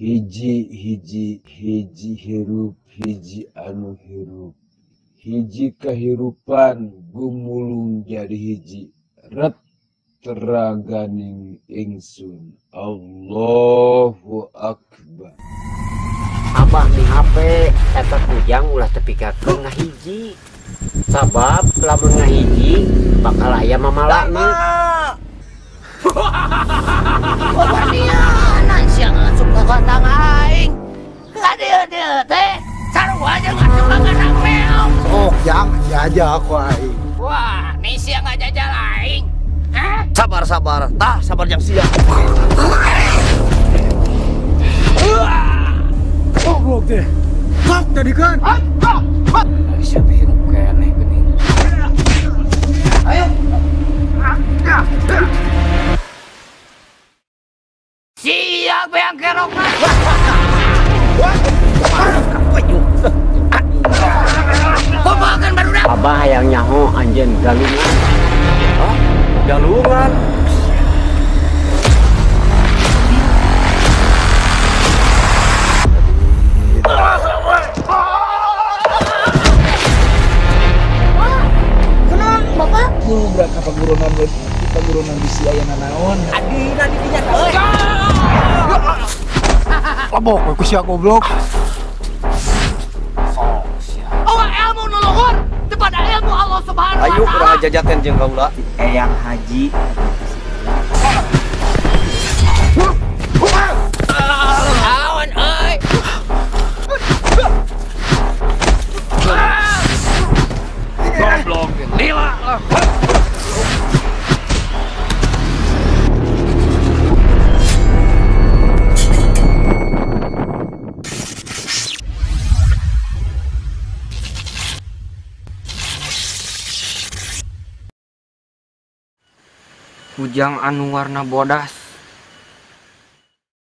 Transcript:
Hiji hiji hiji hirup hiji anu hirup. Hiji kahirupan gumulung jadi hiji ret teraganing ingsun. Allahu Akbar. Abah nih HP eta kujang ulah tepikakeun ngahiji. Sabab lamun ngahiji bakal aya mamalana. Wanianan sia ngasup ka kotang aing. Ka dieu-dieu teh sarua jeung ngasup ka kandang meong. Oh, jang aja aku aing. Wah, nih sia ngajajal aing. Hah? Sabar, sabar. Tah, sabar jang sia. Goblok teh. Sok tadi kan. Siapa hirup keneh geuning. Ayo. Siap yang kerok. Kumakan barudak. Abah hayang nyaho anjeun galungan. Hah? Galungan. Senang, Bapak. Guru beraka pagurunan pagurunan bisi aya nanaon. Adina didinya euy. Labok ku sia goblok. Sok sia. Oh, ilmu nu luhur teu pada ilmu Allah Subhanahu wa Ayo taala. urang ngajajaten jeung kaula. Eyang Haji. Awan euy. Goblok lila lah. Kujang anu warna bodas